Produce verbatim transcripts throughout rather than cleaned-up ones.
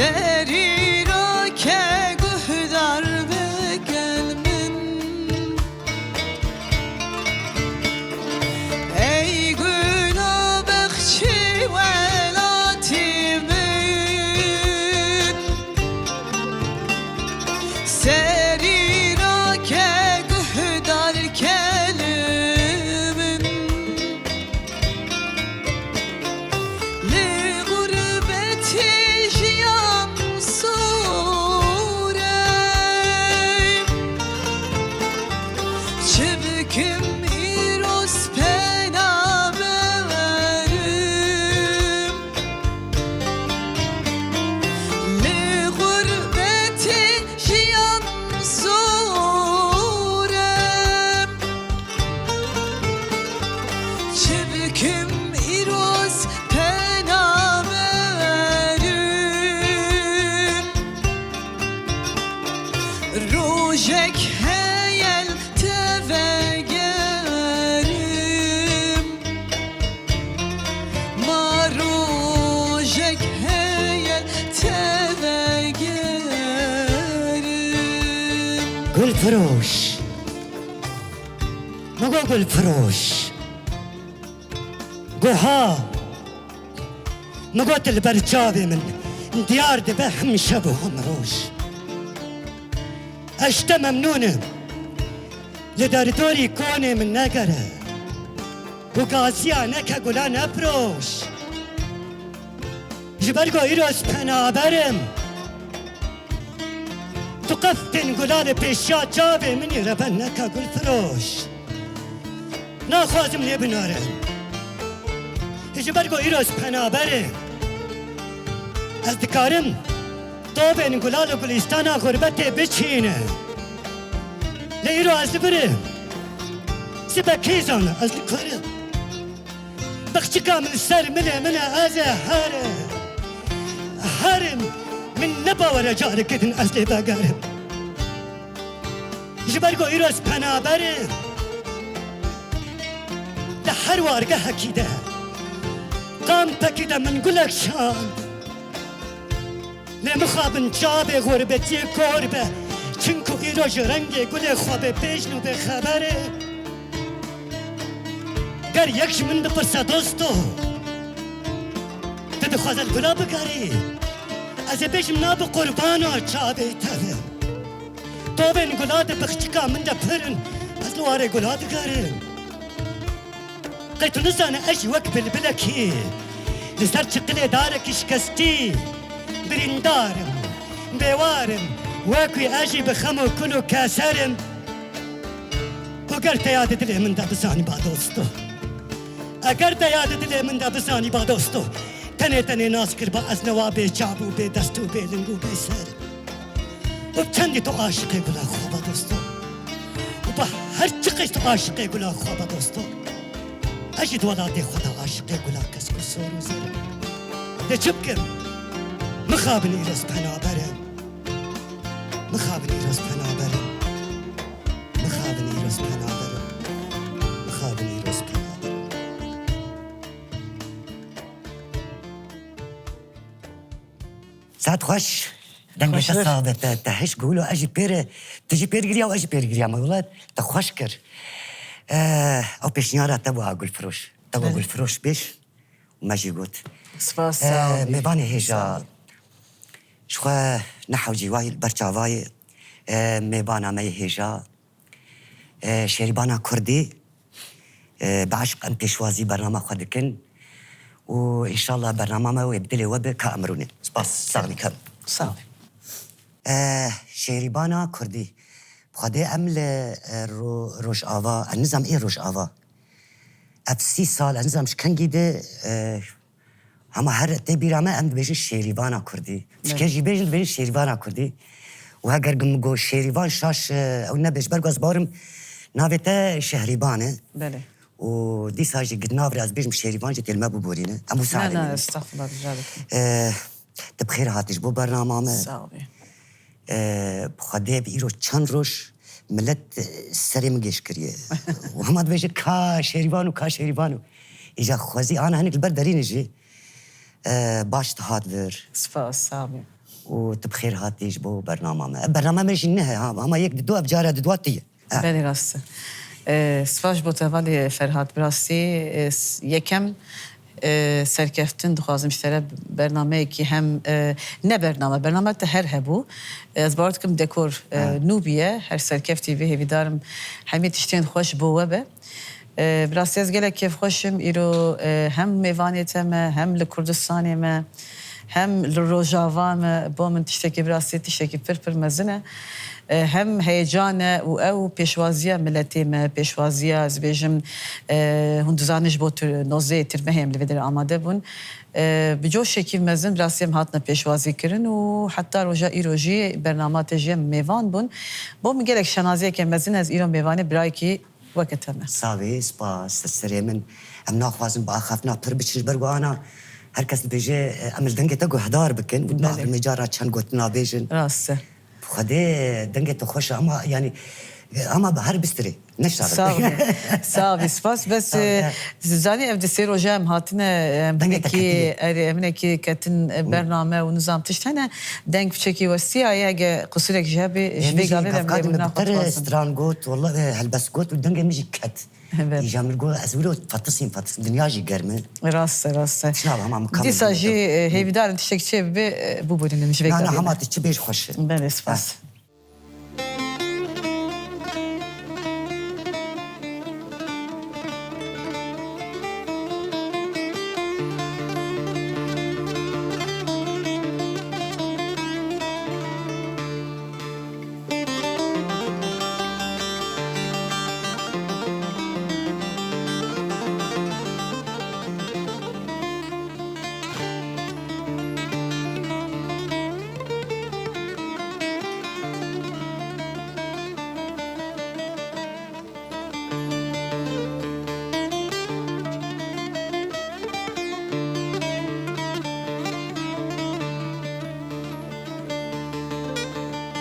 Serî roke guhdar be gel min. Ey gula bexçî welatî min. Serî roke guhdar gel min. Li gurbetê jiyan zor e. Çi bikim îro ez pena berim. Li gurbetê jiyan zor e. Çi bikim îro ez pena berim. Rojek heye li te vegerim. Ma rojek heye li te vegerim. Gulfiroş. Min got Gulfiroş. Guha. Min got li ber çavê min diyar dibe him şev û him roj. Ez ji te memnûn im. Li derdorî konê min negere. Û gaziya neke gula nefiroş. Ji ber ku îro ez penaber im. Tu qefkên gula li pêşiya çavê min î rebe neke Gulfiroş. Naxwazim lê binare. Ji ber ku îro ez penaber im. Ez dikarim tovên gula li gulîstana xurbetê biçînim. Lê îro ez li vir im. Sibe kî zane ez li kur im. Bexçika min ser milê min e, ez ê herim. Herim. Min ne bawer e careke din ez lê vegerim. Ji ber ku îro ez penaber im. Di her wargehekî de, kampekî de min gulek şand. Lê mixabin çavê xurbetiyê kor be, çinku îro ji rengê gulê xwe bê pêjn û bê xeber e. Ger yek ji min bipirse, dosto, tu dixwaze li gula bigerî? Ez ê bêjim, na, bi qurbana çavê te bim. Tovên gula di bixçika min de pir in, ez li warê gula digerim. Qey tu nizane ez jî wek bilbilekî li ser çiqilê darekî şikestî birîndar im, bêwar im, wek wî ez jî bi xem û kul û keser im. Û ger te ya di dilê min de bizanîba dosto. Eger te ya di dilê min de bizanîba dosto. Tenê tenê nas kirba ez ne wa bêçav û bêdest û bêling û bêser. Û çendî tu aşiqê gula xwe ba dosto. Û ba her çiqîş tu aşiqê gula xwe ba dosto. Ez jî di welatê xwe de aşiqê gula kesk û sor û zer im. Lê çi bikim? Mixabin îro ez penaber im. Mixabin îro ez penaber im. Mixabin îro ez penaber im. Mixabin îro ez penaber im. Saet xweş. Dengê te sax be, te, te hiş guhilo, ez jî pêr, tu jî pêr giriya û ez jî pêr giriyam. Wela te xweş kir. Eh, ew pêşniyara te bû a Gulfiroş. Te bû Gulfiroş bêj û me jî got. Spas, eh, sağ ol. Mêvanê hêja. Sağ ol. Ji xwe ne hewcî wayî li ber çavayê, eh, mêvana me yê hêja. E, Şêrîbana Kurdî, e, bi eşq em pêşwazî bernama xwe dikin û înşallah bernama me wê bi dilê we be ka em rûnê. Spas, sax bî, kem. Sağ ol. E, Şêrîbana Kurdî. Bi Xwedê em li, e, ro-, Rojava, ez nizam ê Rojava. Ev sî sal, ez nizam ji kengî de, e, Hema her tê bîra me, em dibêjin Şêrîvana Kurdî. Belê. Çike jî bêjin, dibêjin Şêrîvana Kurdî. Û heger min got Şêrîvan şaş, e, ew nebe, ji ber ku ez bawerim navê te Şehrîban e. Belê. Û dîsa jî gi nav re ez bêjim Şêrîvan jî tê li me biborîne. Em wisa. Na, na, estexfirullah, rica dikim. E, tu bi xêr hatî ji bo bernama me. Sağ ol. E, bi Xwedê bi îro çend roj milet, e, serê min gêş kiriye. Û hema dibêje ka Şêrîvan û ka Şêrîvan û. Îja xwezî ana hinek li ber derîne jî, e, baş dihat vir. Spas, sağ ol. û tu bi xêr hatî ji bo bernama me. Ev bernama me jî ne he, ha, hema yek di du ev cara di dua tu ye. Ha. Belê rast e. E, spas ji bo te hevalê Ferhat, bi rastî, e, s-, yekem, e, serkeftin dixwazim ji te re bernameyekî hem, e, ne bername, bername te her hebû. E, ez bawer dikim dekor, e, Ha. nû bûye. Her serkeftî vê hêvîdarim hemî tiştên xweş bo we be. E, bi rastî ez gelek kêfxweş im. Îro, e, hem mêvanê te me, hem li Kurdistanê me, hem li Rojava me, bo min tiştekî bi rastî tiştekî pir pir mezin e. E, hem heyecan e û ew pêşwaziya miletê me, pêşwaziya, ez bêjim, e, hûn dizanin ji bo tu-, nozdehê Tîrmehê em li vê derê amade bûn. E, bi coşekî mezin bi rastî em hatine pêşwazî kirin û heta roja îro jî bernama te jî em mêvan bûn. Bo min gelek şanaziyeke mezin e ez îro mêvanê birayekî weke te me. Sağ ol, spas, serê min. Em naxwazin bi axaftina pir biçin ji ber ku ana her kes dibêje, e, em li dengê te guhdar bikin û Belê. naxirmê cara çend gotina bêjin. Rast e. Xwedê dengê te xweş e ama, yanî, e, ama bi her bistirê. Ne şarm. Sağ ol. Sağ ol, spas. Bes, Sağ ol. e, zanî ev di sê roja em hatine, em Dengê te hinekî, ketiye. erê, em hinekî ketin, e, Hı. bername û nizam tişt hene. Deng piçekî westiyaye, ege qusurek jî hebe, ji Em vê jî gavê de em gavkadê lêbûna me bi xwe te dixwazin. stran got, wallah, e, helbest got û dengê min jî ket. Evet. Îja min got, ez wilo fetisîm, fetisîm. Dinya jî germ e. Rast e, rast e. Çi nav hema min Dîsa kamera jî, bîne. e, hêvîdarin tiştek çê bibe, e, bibûrînim ji vê Na, na, gavê hema de. tu çi bêj xweş e. Belê, spas. Ha.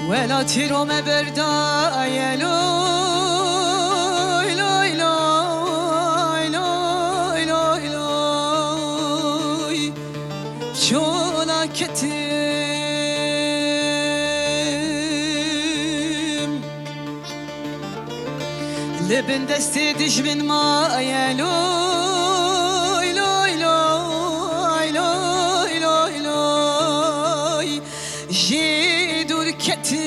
Welatî ro me berdaye loy, loy, loy, loy, loy, loy. Çola ketim. Li bin destê dijmin maye loy, loy, loy, loy, loy, loy. Jê dûr ketim.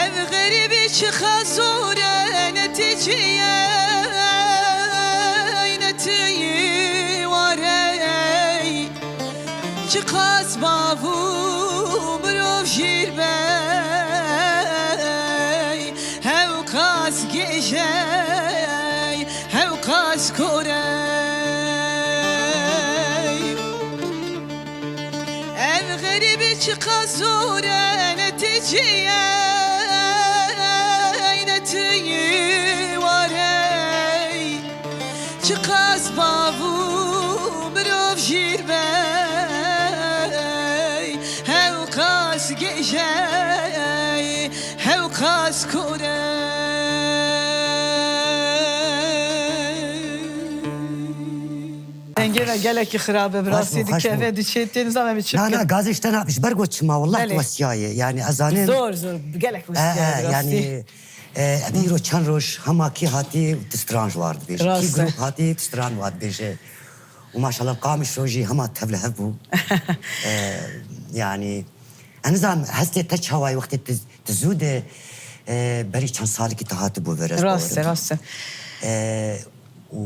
Ev xerîbî çiqas zor e, netîceyê netî war e. Çiqas bav û mirov jîr be, hewqas gêj e, hewqas kor e. Ev xerîbî çiqas zor e, netîceyê netî war e. Çiqas bav û mirov jîr be, hewqas gêj e, hewqas kor e. Dengê me gelekî xirab e, bi Baş rastî mı, baş mı? dikeve, diçê tê, nizam em çi Na, na, bikin. Gazê ji te nabe, ji ber got çima, wallah Belê. tu wesiyaye. Yani, ez zanim. Zor, zor, gelek E, wesiyaye, e, bi rastî. yani, e, ev îro çend roj hema kî hatî, tu stran ji war dibêje. Rast Kî e. grup hatî, tu stran ji war dibêje. Û maşallah, Qamişlo jî hema tev li hev bû. E, yani, ez nizam, hestê te çawa ye wextê tu, tu zû de, e, berî çend salikî tu hatibû vir, ez Rast e, bawerim. rast e. E, û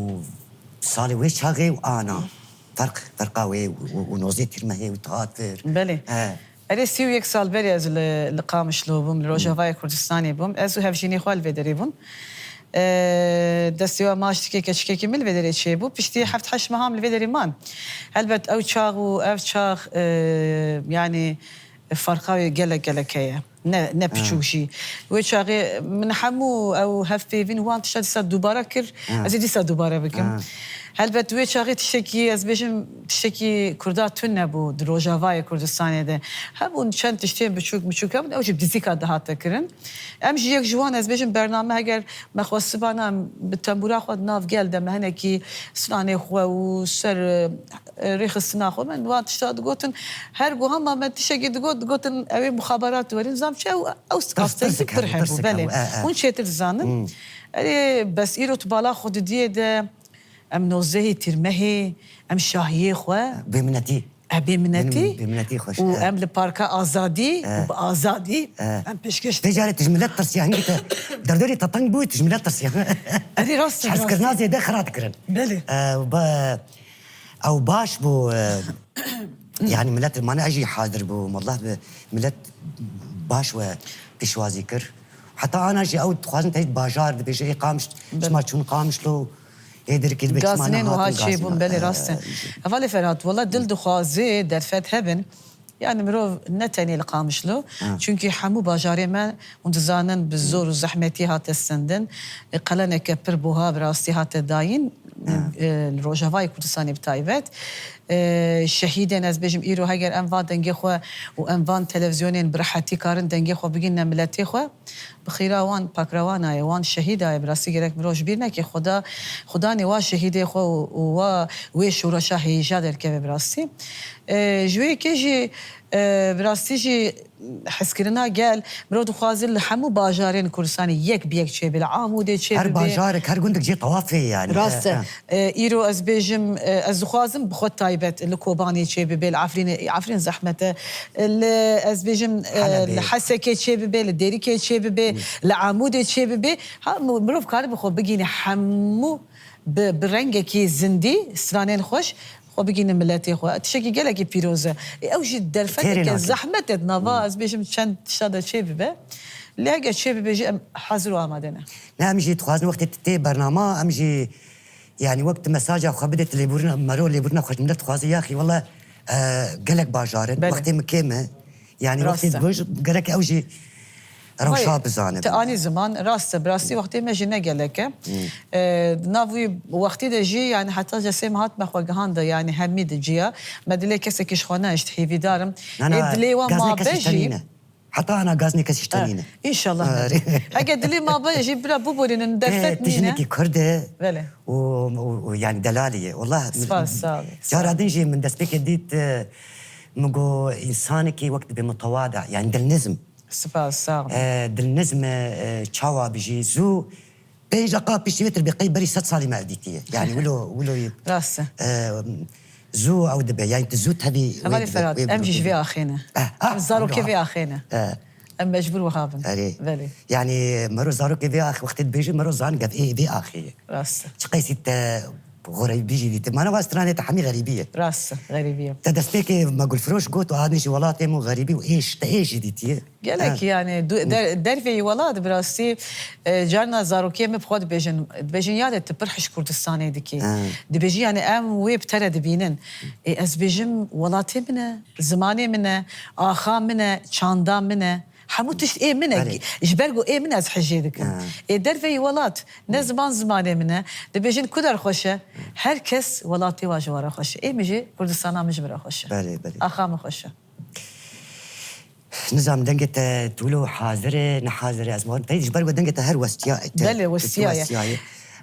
salê wê çaxê û ana. Ferq, ferqa wê û, û, û nozê Tîrmehê û tu hat vir. Belê. He. Erê, sî û yek sal berê ez li, li Qamişlo bûm, li Rojavayê Kurdistanê bûm. Ez û hevjînê xwe li vê derê bûn. E, destê we maştikê keçikekî min li vê derê çêbû. Piştî heft heşt meha min li vê derê man. Helbet ew çax û ev çax, e, yanî, Farqa wê gelek gelek heye. Ne, ne piçûk jî. Wê çaxê min hemû ew hevpeyvîn wan tişta dîsa dubare kir, ez ê dîsa dubare bikim. Helbet wê çaxê tiştekî, ez bêjim, tiştekî Kurda tune bû di Rojavayê Kurdistanê de. Hebûn çend tiştên biçûk biçûk hebûn, ew jî bi dizîka dihate kirin. Em jî yek ji wan, ez bêjim, bername heger me xwestibana em bi tembûra xwe di nav gel de me hinekî stranê xwe û ser, e, rêxistina xwe, me wan tişta digotin. Her ku hema me tiştekî digot, digotin ew ê muxaberat werin. Zam çi ew, ew Tirs, astengî tirsik pir hebû, hebû, tirsik belê. Hebû, e, e. Hûn çêtir dizanin. Hmm. Erê, bes îro tu bala xwe didiyê de, em nozdehê Tîrmehê, em şahiyê xwe. Bêminetî. E, bêminetî. Bêmin-, bêminetî xweş, Û e. em li Parka Azadî E. û bi azadî E. em pêşkêş Vê carê tu ji milet tirsiya, hingî te derdorê te teng bû, tu ji milet tirsiya. Erê, rast e, Hezkirina rast e. zêde xira dikirin. Belê. E, ba, ew baş bû, e, yani milet mane jî hazir bû. Wallah bi milet baş we pêşwazî kir. Heta ana jî ew dixwazin teyt bajar dibêje, ê Qamiş, Belê. çima çûn Qamişlo, ê dirkî dibe çima Gazinên wiha nehatin çêbûn, Gazina. belê, E, rast e. jî. Hevalê Ferhat, wala dil dixwaze derfet hebin. Yani mirov ne tenê li Qamişlo, Ha. çunkî hemû bajarê me, hûn dizanin, bi zor û zehmetî hate sendin. E, qeleneke pir buha bi rastî hate dayîn, Ha. e, li Rojavayê Kurdistanê bi taybet. E, şehîdên, ez bêjim, îro heger em va dengê xwe û em van televîzyonên bi rehetî karin dengê xwe bigîne miletê xwe, bi xîra wan pakrawana ye, wan şehîda ye, bi rastî gerek mirov ji bîr neke. Xuda, Xudanê wa şehîdê xwe û, û wa wê şoreşa hêja derkeve bi rastî. E, ji wê yekê jî, e, bi rastî jî hezkirina gel, mirov dixwaze li hemû bajarên Kurdistanê yek bi yek çêbe, li Amûdê çêbibe. Her bajarek, her gundek jê tewafê yani. Rast e. E, e. E, îro ez bêjim, e, ez dixwazim bi xwe taybet li Kobanê çêbibe, li Efrînê, Efrîn zehmet e. Li, ez bêjim, e, Helebê. li Hesekê çêbibe, li Dêrikê çêbibe, Hmm. li Amûdê çêbibe. Ha, mi-, mirov karibe xwe bigihîne hemû bi, bi rengekî zindî stranên xweş xwe bigihîne miletê xwe. Tiştekî gelekî pîroz e. Ê, ew jî Têrê derfeteke nake. zehmet e di nava, Hmm. ez bêjim çend tişta de çêbibe. Lê heger çêbibe jî em hazir û amade ne. Ne, em jî dixwazin wextê tu tê bernama, em jî, yani, wek tu mesaja xwe bidê, tu lêbûrina, mero lêbûrina xwe ji millet dixwaze, yaxî, wele, e, gelek bajar in. Belê. Wextê min kêm e. Yani, Rast wextê e. dibêj, gerek ew jî rewşa Vay, bizane. Te anî ziman, rast e, bi rastî wextê me jî ne gelek e. Hmm. E, di nav wî wextî de jî, yani, heta cesê me hat me xwe gihande, yani, hemî di ciya. Me dilê kesekî ji xwe nehişt, hêvîdar im. Na, na, Ê dilê wan gazê mabe kesî jî. tenîne. Heta ana gaznê kesî ji tenî ne. Ha, înşallah. Ha, Hege dilê ma be jî bira biborînin, derfet Ê, nîne. Tijinekî Kurd e Belê. û, û, û yani delalî ye. Wallah, Spas, sağ ol, sağ ol. Cara din jî min destpêkê dît, e, min got, însanekî wek dibe mutewada, yani dilnizm. Spas, sağ ol. E, dilnizm e, e, çawa bijî, zû pênc deqa piştî wê tir bê qey berî sed salî me ev dîtiye. Yani wilo, wilo yê. Rast e. E, zû ew dibe, yani tu zû tevî wê Hevalê dibe, Ferhat, wê em jî ji vê axê ne. Eh, ah, Em zarokê wilo. vê axê ne. Eh. Em mecbûr wiha bin. Erê. Belê. Yani mero zarokê vê axê, wextê dibêje mero zan gef ê vê axê ye. Rast e. Çi qeysî te xerîbî jî dîti. Mana va stranê te hemî xerîbî ye. Rast e, xerîbî ye. Te destpêkê me Gulfiroş got û anî ji welatê min xerîbî û êş, te êş jî dîtiye. Gelek Ha. yani du- der- derveyî welat bi rastî, e, carna zarokê me bi xwe dibêjin, dibêjin yade tu pir hişk Kurdistanê dikî. Ha. Dibêjin yani em wê bi te re dibînin. Ê, ez dibêjim welatê min e, zimanê min e, axa min e, çanda min e. Hemû tişt ê min e. Belê. Ji ber ku ê min ez hijê dikim. Ha. Ê derveyî welat ne ziman zimanê min e. Dibêjin ku der xweş e. Her kes welatê wa ji we re xweş e. Ê min jî Kurdistana min ji min re xweş e. Belê, belê. Axa min xweş e. Nizam dengê te tu wilo hazir e, ne hazir e, ez bawerim te ji ber ku dengê te her westiya, te, Belê, tu westiya ye. westiya ye.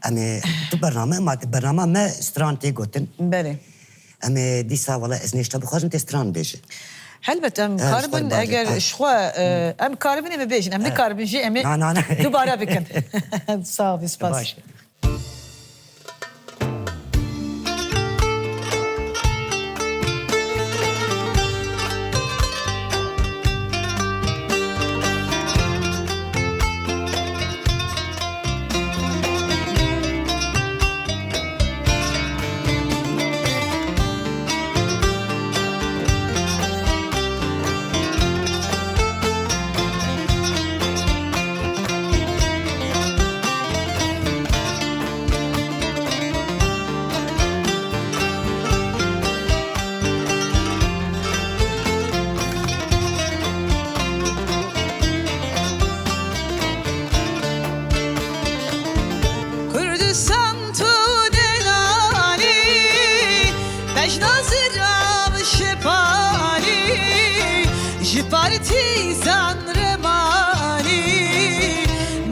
Em ê, tu bername, ma tu bernama me stran tê gotin. Belê. Em ê dîsa wala ez nêşta bixwazim tê stran bêje. Helbet em Eh, karibin, stran bêje. eger Eh. ji xwe, eh, em karibin em ê bêjin, em Eh. nikaribin jî em ê Na, na, na. dubare bikin. Sağ ol, spas. Baş. Santo delalî, bejna zira şepanî, ji partîzan remanî,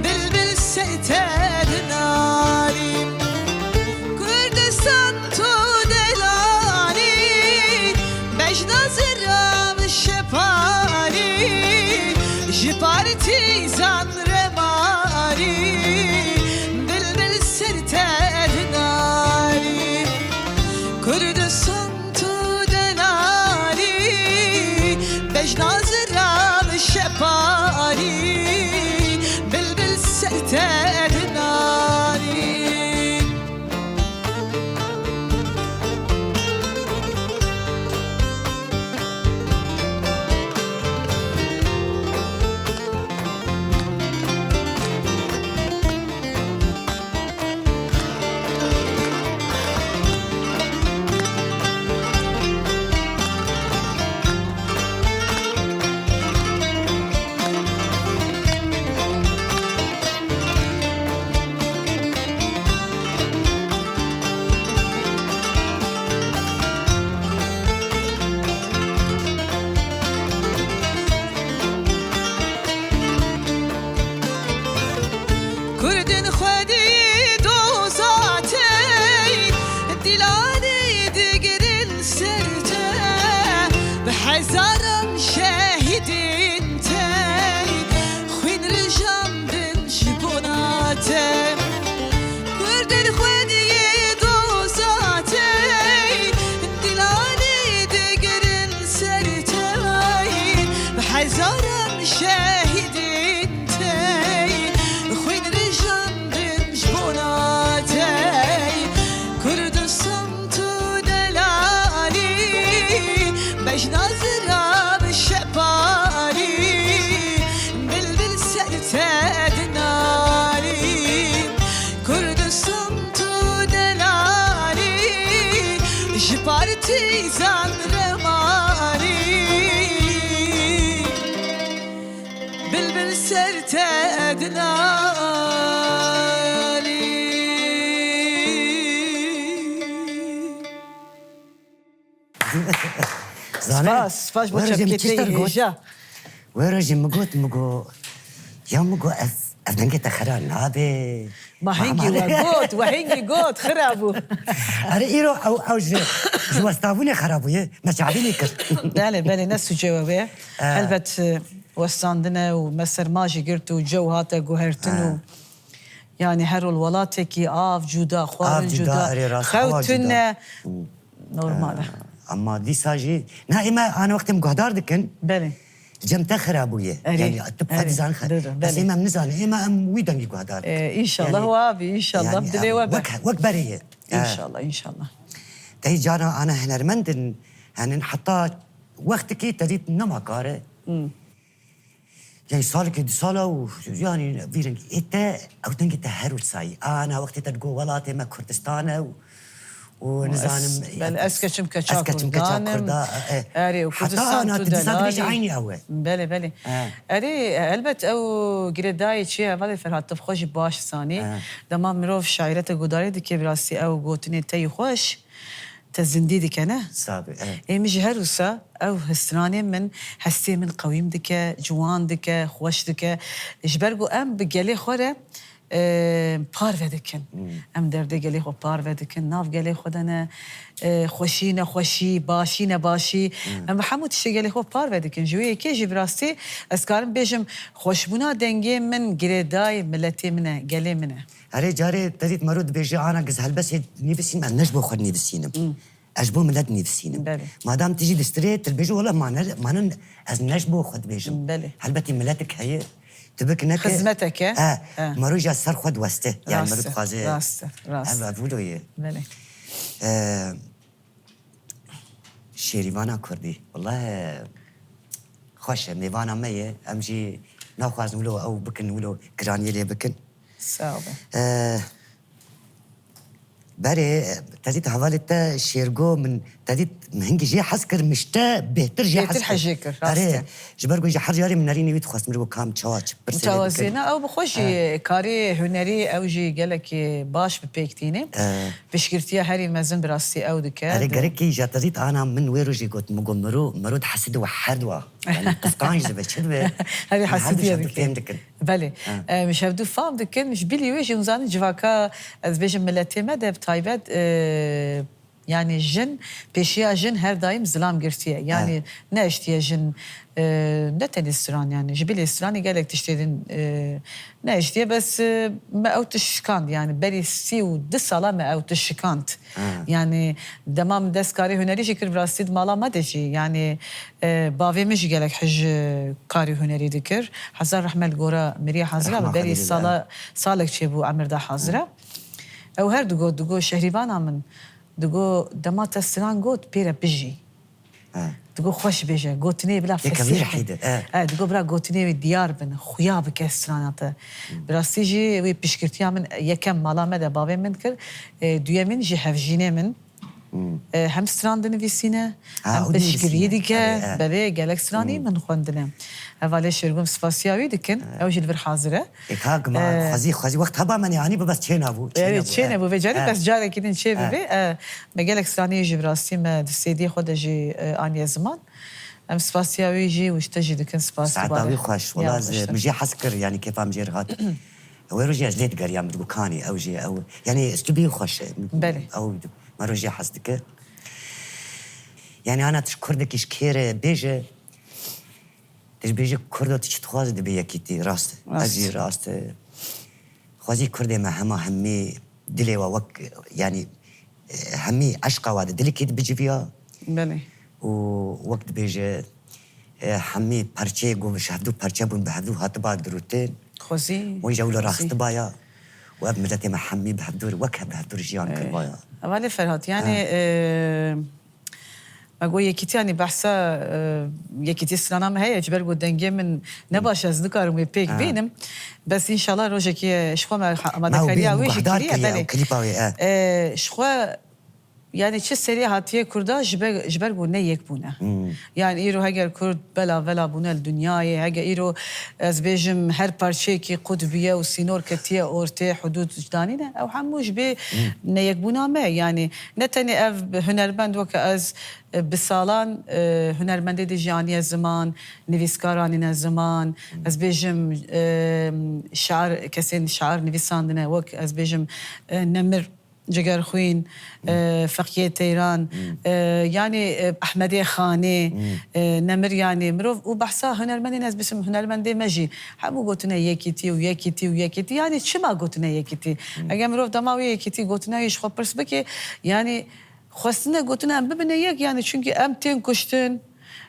bilbil ser te dinalî. Kurdistan tu delalî, bejna zira şepanî, ji partîzan remanî, bilbil ser te dinalî. Kurdistan tu delalî, bejna zira şepanî, bilbil ser te dinalî. Kurdên xwedî doza te, dîlanê digirin ser te, bi hezaran şehîdên te, xwîn rijandin ji bona te. Kurdên xwediyê doza te, dîlanê digirin ser te, bi hezaran şehîdên te, xwîn rijandin ji bona te. Kurdistan tu delalî, bejna zira bi şepanî, bilbil ser te dinalî. Kurdistan tu delalî, ji partîzan remanî, bilbil ser te dinalî. Zane, Spas, spas bo were jî min çepkê te çişter got. Hêja. Were jî min got, min got, ya min got, ev, ev dengê te xera nabe. Ma hingî we got, we hingî got, xira bû. Erê, îro ew, ew ji, ji westabûnê xera bûye, me çavînê kir. Belê, belê, ne sûcê we bê. He. Helbet, e, westandine û me serma jî girt û cew hate guhertin û, He. yani, her ol welatekî av cuda, xwarin Av cuda, cuda, erê, rast, xew xewa cuda. tune. Hmm. Normal e. Ee, ama dîsa jî, na, ê me ana wextê em guhdar dikin, Belê. cem te xira bûye. Erê, Yani, tu erê, dizan xe-, duru, bes belê. ê me em nizanin, ê me em wî dengî guhdar dikin. Ee, înşallah Yani, wa bî, înşallah yani, dilê em we be. wek, wek berê ye. Ee, Înşallah, înşallah. Tey cara ana hunermendin, henin heta wextekî te dît nema kare. Hmm. Yani salekê du sala û yani vî rengî ê te, ew dengê te her wisa yî. Ana wextê te digo welatê me Kurdistan e û, û Û nizanim ez, belê, ez keçim keça ez keçim keça Kurdan im. Kurda, e, e. Erê, û Heta Kurdistan ana tu tu dîsa dibêjî delalî. eynî ew e. Belê, belê. E. Erê, elbet ew girêdayê çi ye, hevalê Ferhat, tu bi xwe jî baş zanî. E. Dema mirov şaîrete guhdarî dike, bi rastî ew gotinê te yî xweş. Te zindî dike, ne? Sabî, evet. Ê min jî her wisa ew histranê min, hestê min qewîm dike, ciwan dike, xweş dike. Ji ber ku em bi gelê xwe re, e, parve dikin. Hmm. Em derdê gelê xwe parve dikin, nav gelê xwe de ne, e, xweşî, nexweşî, başî, nebaşî. Hmm. Em bi hemû tiştê gelê xwe parve dikin. Ji wê yekê jî bi rastî ez karim bêjim, xweşbûna dengê min girêdayê miletê min e, gelê min e. Herê carê te dît mero dibêje, ana giz helbestê nivîsînim, ez ne ji bo xwe nivîsînim. Hmm. Ez ji bo milet nivîsînim. Belê. Madam tu jî distirê, tu dibêje, wela mane, mane ez ne ji bo xwe dibêjim. Belê. Helbetî miletik heye, tu bik neke. Xizmetek e. E, E. mero jî ser xwe diweste. Yani mero Rast e, dixwaze. rast e, rast. Ev, ev wilo ye. Belê. E, Şêrîvana Kurdî. Welahi xweş e, mêvana me ye. Em jî naxwazin wilo ew bikin, wilo giraniyê lê bikin. Sağ ol. Ee, berê, Te dît hevalê te Şêrgo, min te dît, min hingî jê hez kir, min ji te bêhtir jê hez kir. Bêhtir hejê kir, rast e. Erê, ji ber ku ji her carê min nerînê wî dixwest, min ji bo kam çawa çi pirsê lê dikir. Çawa zêne, ew bi xwe jî karê hunerî ew jî gelekî baş bi pêk tîne. Piştgirtiya herî mezin bi rastî ew dike. Erê, gerekî ja te dît ana min wê rojê got, min got, mero, mero diheside we her dua. Yani qisqanc dibe, çi dibe? Herî hesîdiye dike. Fêm dikin. Belê. Em ji hevdû fam dikin, ji bilî wê jî hûn zanin civaka, ez bêjim miletê me de bi taybet, e, yani jin, pêşiya jin her daîm zilam girtiye. Yani neiştiye jin, e, ne tenê stran yani, ji bilî stranê gelek tiştê din, e, neiştiye, bes, e, me ew tişt şikand yani, berî sî û du sala me ew tişt şikand. Yani dema min dest karê hunerî jî kir, bi rastî di mala me de jî, yani, e, bavê min jî gelek hij, e, karê hunerî dikir. Hezar rehmet li gora miriye hazir e, bi berî sala, salek çêbû emir de hazir e. Ew her digot, digot, Şehrîbana min, digot, dema te stran got, pê re bijî. Digot, xweş bêje, gotinê bila fesîh bin. E, digot, bira gotinê wê diyar bin, xuya bike strana te. Bi rastî jî wê piştgirtiya min yekem mala me de bavê min kir, e, duyemîn jî hevjînê min. E, hem stran dinivîsîne, hem piştgirî dike, belê gelek stranî min xwendine. Hevalê Şêrgo, em spasiya wî dikin, ew jî li vir hazir e. Ê, ka gima, xwezî, xwezî wext heba me nê anî, bi bes çênebû, çênebû. Erê, çênebû, vê carê bes carekî din çê bibe. E, me gelek stranî jî bi rastî me di C D'yê xwe de jî, e, aniye ziman. Em spasiya wî jî û ji te jî dikin spas. Saeta wî xweş, wela min jê hez kir, yanî kêfa min jê re hat. Wê rojê ez lê digeriyam, min digot kanî, ew jî, ew, yanî stûdyoyê xweş e. Belê. Ew, me rojê hez dike. Yanî ana tu ji kurdekî ji kê re bêje, tu jî bêje kurda tu çi dixwazî dibe yekîtî, rast e. Rast. Ez jî rast e. Xwezî kurdê me hema hemî dilê we wek, yanî, e, hemî eşqa we di dilekî de biciviya. Belê. Û wek dibêje, e, hemî perçeyê ku ji hevdû perçe bûn, bi hevdû hatiba dirûtin. Xwezî. Wê jî ew li rastibaya. Û ev miletê me hemî bi hevdû re, wek hev bi hevdû re jiyan kiribaya. Hevalê Ferhat, yani, e, me got yekîtî, yani behsa, e, yekîtî strana me heye, ji ber ku dengê min ne baş e, ez nikarim wê pêk bînim. Bes înşallah rojekê ji xwe me amadekariya wê jî kiriye, belê. Klîpa wê, e. E, ji xwe Yani çi serê hatiye Kurda ji be-, ji ber ku ne yek bûne. Yani îro heger Kurd bela vela bûne li dinyayê, heger îro ez bêjim her parçeyekî qut biye û sînor ketiye ortê, hudûd danîne, ew hemû ji bê neyekbûna me. Yani ne tenê ev hunermend weke ez, e, bi salan, e, hunermendê dî jî aniye ziman, nivîskar anîne ziman, ez bêjim, e, şiar, kesên şiar nivîsandine, wek ez bêjim, e, Nemir Cigerxwîn, e, Feqiyê Teyran, e, yanî, e, Ehmedê Xanê, e, Nemir, yanî mirov û behsa hunermendên ez bisim, hunermendê me jî hemû gotine yekîtî û yekîtî û yekîtî. Yanî çima gotine yekîtî? Eger mirov dema wê yekîtî gotina wî ji xwe pirs bike, yanî xwestine gotine em bibine yek, yanî çunkî em tên kuştin,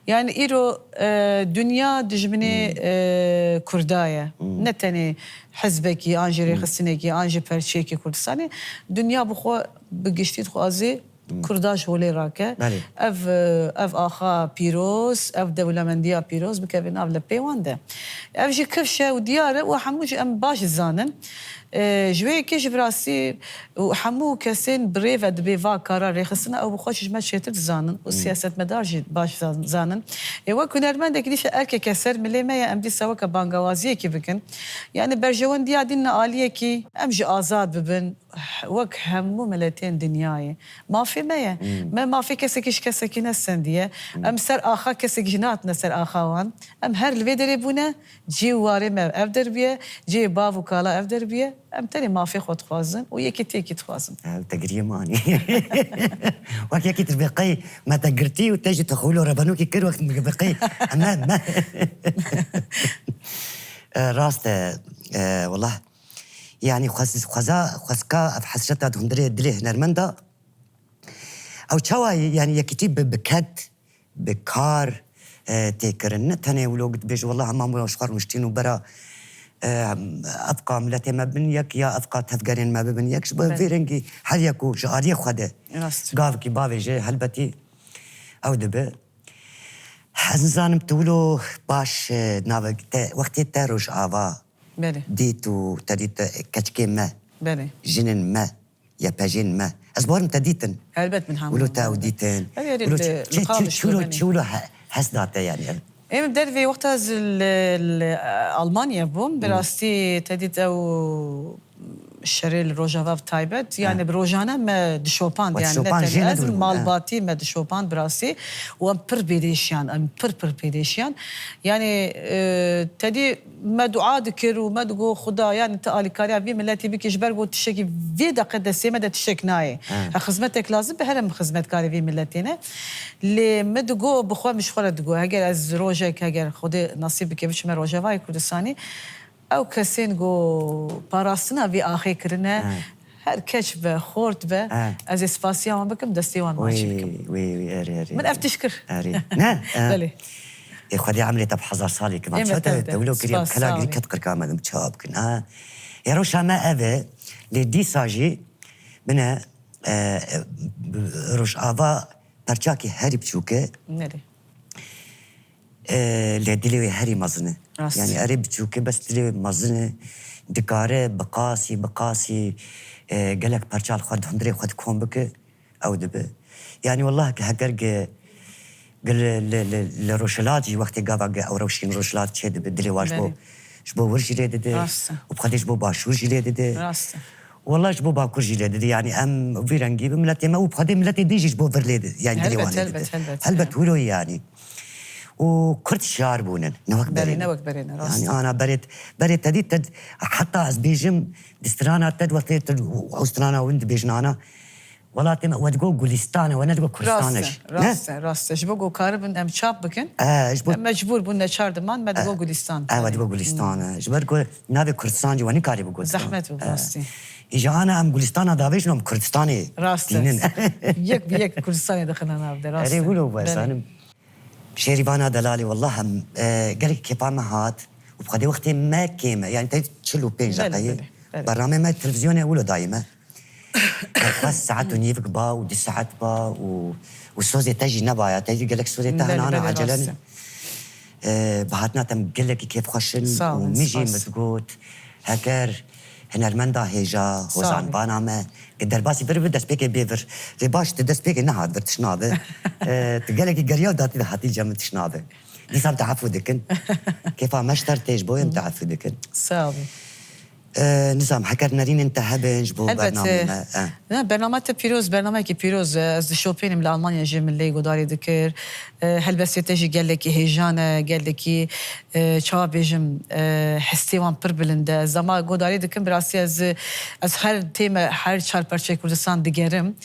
Yani îro, e, dinya dijminê, e, Kurda ye. Ne tenê hizbekî, an jî rêxistinekî, an jî perçeyekî Kurdistanê. Dinya bi xwe, bi giştî dixwazê Kurda ji holê rake. Belê. Ev, e, ev axa pîroz, ev dewlemendiya pîroz bikeve nav lepê wan de. Ev jî kifş e û diyar e û hemû jî em baş dizanin. E, ji wê yekê jî bi rastî û hemû kesên bi rê ve dibê va kara rêxistina, ew bi xwe jî ji me çêtir dizanin û siyasetmedar jî baş zan-, zanin. Ê, wek hunermendekî dîsa erkeke ser milê me ye, em dîsa weke bangawaziyekî bikin. Yani berjewendiya dîn ne aliyekî, em jî azad bibin, wek hemû miletên dinyayê. Mafê me ye. Me mafê kesekî ji kesekî nestendiye. Em ser axa kesekî jî nehatine ser axa wan. Em her li vê derê bûne, cî û warê me ev der bûye, cihê bav û kala ev der bûye. Em tenê mafê xwe dixwazin û yekîtiyekî dixwazin. Ew te giriyê manî. Wek yekî tu vê qey me te girtî û te jî te xwe wilo rebenokî kir, wek vê qey me, me. E, rast e, e, wela. Yani xwez-, xweza, xwezka ev hesreta di hundirê dilê hunermenda. Ew çawa ye? Yani yekîtî bi, bi ked, bi kar, e, tê kirin. Ne tenê wilo dibêje, wela hema wilo ji xwe rûniştîn û bera, e, evqa miletê me bin yek ya evqa tevgerên me bibin yek. Ji bo vê rengî her yek û ji aliyê xwe de gavkî bavêje, helbetî ew dibe. Ez nizanim tu wilo baş, e, navek te, wextê te Rojava dît û te dît, e, keçikê me, jinên me, yepejên me, Ez barim te dîtin. Helbet min hemû Wilo te ew dîtin. Ev ê Wilo li, çi, li çi, qal çi, çi wilo, dişmeni. Çi wilo he-, hes da te yani? Em dervê wexta ez li, li, e, Almanya bûm, bi rastî te dît ew şerê li Rojava bi taybet, yani bi rojane me dişopand, yani ne tenê ez, malbatî me dişopand bi rastî. Û em pir bêdeşiyan, em pir pir bêdeşiyan. Yani, e, te dî me dua dikir û me digo, Xuda, yani tu alîkariya vî miletî bikî, ji ber ku tiştekî vê deqe destê me de tiştek nayê. He. He, xizmetek lazim be, here min xizmetkarê vî miletê ne. Lê me digo, bi xwe min ji xwe re digo, heger ez rojek, heger Xwedê nasîb bike biçime Rojavayê Kurdistanê, ew kesên ku parastina vî axê kirine, He. her keç be, xort be, He. ez ê spasiya wan bikim, destê wan maçî bikim. Wî, wî, wî, erê, erê, Min erê. ev tişt kir. Erê. Ne? Belê. Ê, Xwedê emrê te bi hezar salî kim. Ê, me Çawa te tev de. Tewlo kiriye, Spas, kela sağ girî olun. Ket qirka me dim, çawa bikin, ha? Ê, rewşa me ev e, lê dîsa jî bine, e, e, Rojava perçakî herî biçûk e. Nerê? E, lê dilê wê herî mezin e. Rast. Yani erê biçûk e, bes dilê wê mezin e. Dikare bi qasî, bi qasî, e, gelek perça li xwe di hundirê xwe di kom bike. Ew dibe. Yani wallah ki heger ge, ge li, li, li, li Rojhilat jî wextê gava ge ew rewşîn Rojhilat çê dibe, dilê wa ji bo, Belê. ji bo wir jî lê dide. Rast e. Û bi xwedê ji bo başûr jî lê dide. Rast e. Wallah ji bo bakur jî lê dide. Yani em vî rengî bi miletê me û bi xwedê miletê din jî ji bo vir lê dide. Yani dilê Helbet, wan lê helbet, dide. helbet, Helbet evet. wilo yani. Û Kurd şar bûnin. Ne wek Belê, berê. ne wek berê ne, rast. Yani ana berê, berê te dî te, heta ez bêjim, di strana te wextê tu û strana win dibêjin ana, Welatê me, we digo Gulîstan e, we nedigo Kurdistan e jî. Rast e, rast e, rast e. Ji bo ku karibin em çap bikin, E, ji bo em mecbûr bûn neçar diman, me digo Gulîstan. E, we digo Gulîstan e. Ji ber ku navê Kurdistan jî we nikarî bigot. Zehmet bû, E, rastî. Îja ana em Gulîstana davêjin, em Kurdistanê Rast e. dînin. Yek bi yek Kurdistanê dixine nav de, rast Erê e. wilo Belê. zanim. Şêrîvana delalê, wallah em, e, gelek kêfa me hat. Û bi xwedê wextê me kêm e. Yani te çil û pênc Belê, deqeyê. belê, belê. Bernamê me televîzyonê wilo dayê me. Xwest saet û nîvik ba û du saet ba û, û sozê te jî nebaya. Te jî gelek sozê te Belê, hene ana belê, acele rast ne. e. E, bi hatina te em gelekî kêfxweş in Sağ û olun, min jî spas. min digot, heger hinermenda hêja, Sağ olun. hozanvana me, Ki derbasî vir bi destpêkê bê vir. Lê baş tu destpêkê nehat vir tişt nabe. E, tu gelekî geriya û datî de hatî cem min tişt nabe. Dîsa em te efû dikin. Kêfa me ji te re tê ji bo em te efû dikin. Sağ olun. E, nizam, heker nerînên te hebin ji bo Elbette. bernameyê me. E. Ne, bernama te pîroz, bernameyekî pîroz e. Ez dişopênim li Almanya jî min lê guhdarî dikir. E, helbestê te jî gelekî hêjan e, gelekî, e, çawa bêjim, e, hestê wan pir bilind e. Zama guhdarî dikim, bi rastî ez, ez her tême, her çar perçeyê Kurdistan digerim.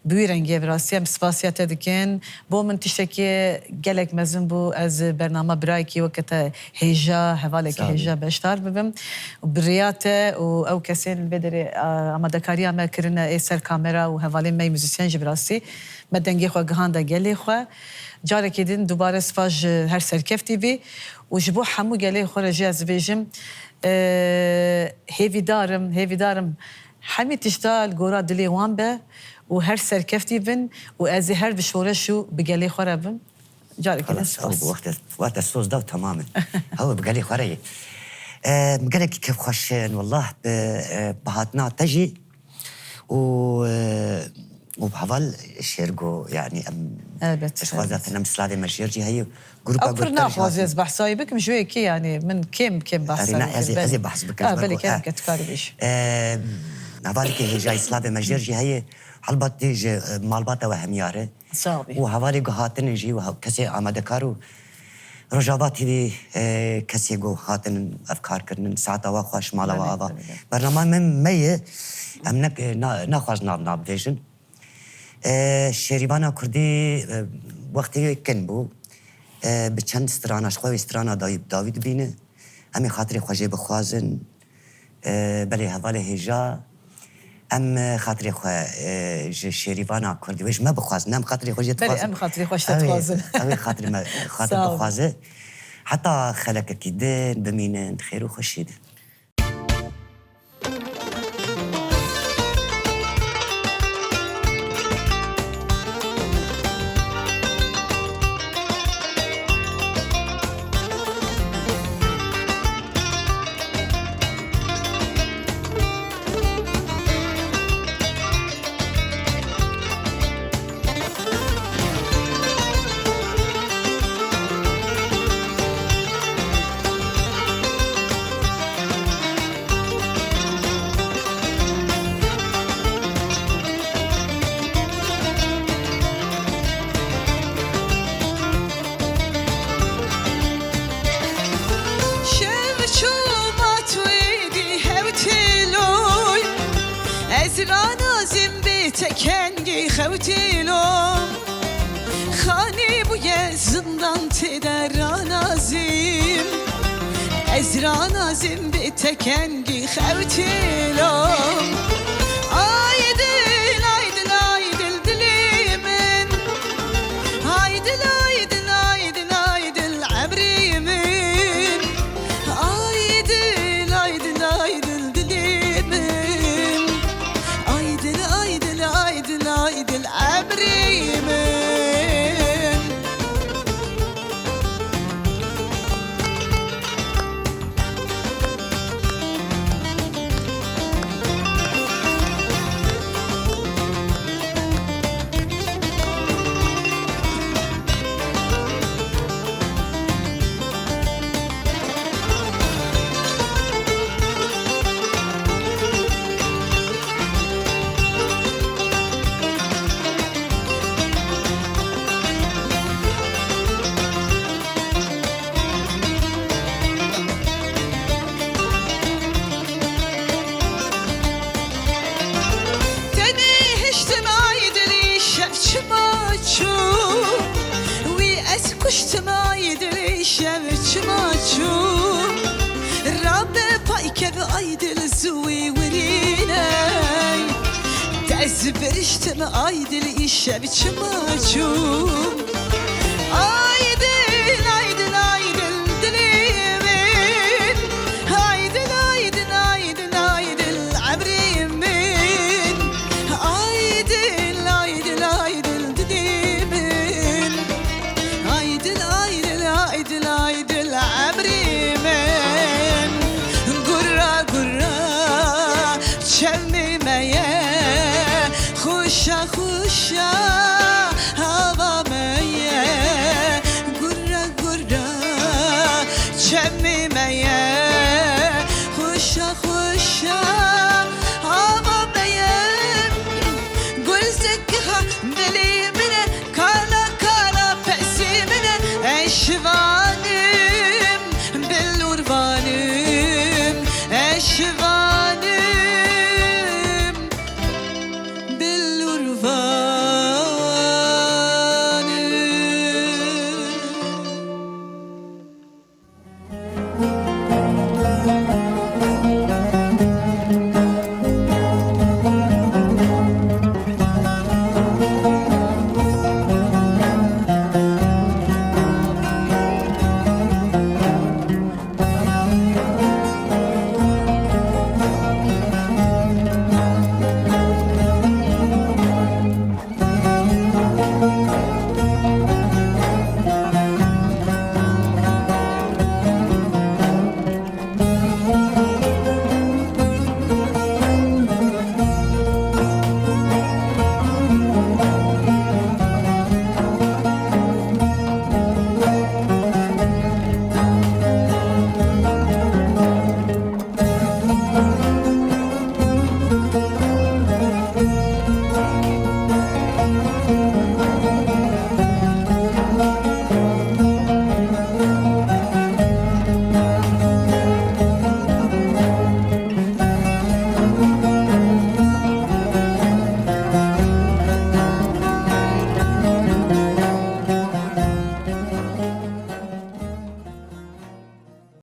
Bi wî rengî ye bi rastî. Em spasiya te dikin. Bo min tiştekî gelek mezin bû. Ez bernama birayekî weke te hêja, hevalekî Sağ ol. hêja beşdar bibim. Bi rêya te û ew kesên li vê derê, a, amadekariya me kirine ê ser kamera û hevalên me yê muzîsyen jî bi rastî. Me dengê xwe gihanda gelê xwe. Carekê din dubare spas ji her serkeftî bî û ji bo hemû gelê xwe re jî ez dibêjim, e, hêvîdar im, hêvîdar im hemî tişta li gora dilê wan be û her serkeftî bin û ez ê her bi şoreş û bi gelê xwe re bim. Carekê din Xelas, ew spas. bi wextê, wextê soz da û temam e. Ew bi gelê xwe re ye. E, gelekî kêfxweş in, wallah bi, e, bi hatina te jî û, e, û bi heval Şêrgo, yani em Elbet, dixwaze elbet. Em silavê me jêr jî heye. Grupa Ew pir gotkarî naxwaze jî ez behsa wî bikim, ji wê yekê yani min kêm kêm behsa Erê, wî ne, ez kir, ê, ez belê. ê behs bikim, Ah, ji ber belê ku, kerem eh, ke tu karî bêjî. eh, hevalekî hêja îslavê me jêr jî heye. Helbet tê ji, eh, malbata we hemiyar e. Sağ ol. Û hevalê ku hatinin jî û he-, kesê amadekar û Rojava T V, eh, kesê ku hatinin ev kar kirinin, saeta we xweş, mala we Belê, ava. belê, belê. Bernama me, me ye, em ne, na, naxwaz nav, nav bêjin. E, şêrîvana kurdî, e, wextê wê kin bû. E, bi çend strana, ji xwe wê strana dawî bi dawî dibîne. Em ê xatirê xwe jê bixwazin. E, belê hevalê hêja. Em, e, xatirê xwe, e, ji şêrîvana kurdî wê ji me bixwazin. Em xatirê xwe jê Belê, dixwazin. em xatirê xwe ji te Ew ê, dixwazin. ew ê xatirê me, xatir Sağ olun. bixwaze. Heta xelekekî din bimînin, xêr û xweşî din. Ez ranazim bê tekengî xewtîlo. Xanî bûye zindan tê de ranazim. Ez ranazim bê tekengî xewtîlo. Ay dil, ay dil, ay dil dilê min. Ay dil, ay dil, ay dil, ay dil emrî min. Ay dil, ay dil, ay dil dilê min. Ay dil, ay dil, ay dil, ay dil emrî min. Tenê hiştim ay dilî şev çima çû. Wî ez kuştim ay dilî şev çima çû. Rabe paykev ay dil zû wî wirîne. Ez biriştim ay dilî şev çima çû.